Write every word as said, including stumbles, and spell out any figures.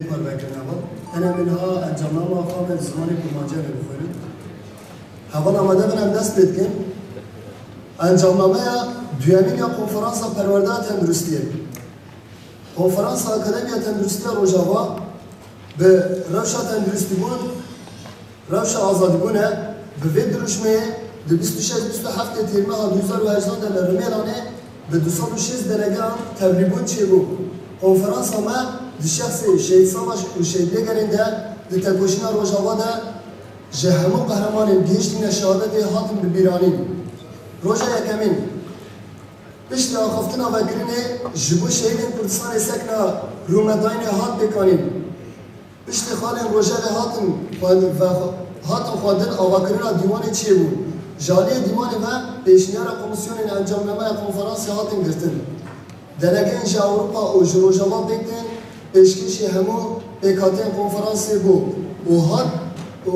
Parvekirine heval. Hene min ha encamnama xwe bi zimanê Kurmancî ve bixwînim. Heval amade bin em dest pê dikin. Encamnameya duyemîn ya Konferansa Perwerdeya Tenduristiyê. Konferansa Akademiya Tenduristiya Rojava bi rewşa tenduristîbûn, rewşa azadîbûn e. Bi vê dirûşmeyê di bîst û şeş bîst û heftê Tîrmeha du hezar û hejdan de li Rimêlanê bi du sed û şêst delegeyan tevlîbûn çêbû. Konferansa me di şexsê Şehîd Savaş û Şehîd Yêgerên de di tekoşîna Rojava de ji hemû qehremanên gihiştîne şehadetê hatin bibîranîn. Roja yekemîn, piştî axaftina vekirinê ji bo şehîdên Kurdistanê sekna rûmetayînê hat pêkanîn. Piştî xalên rojevê hatin xwend-, ve-, hatin xwendin, avakirina dîwanê çêbû. Ji aliyê dîwanê ve pêşniyara komîsyonên encamnameya konferansê hatin girtin. Delegeyên ji Ewropa û ji Rojava pêk tên, pêşkêşî hemû pêkhateyên konferansê bû û hat û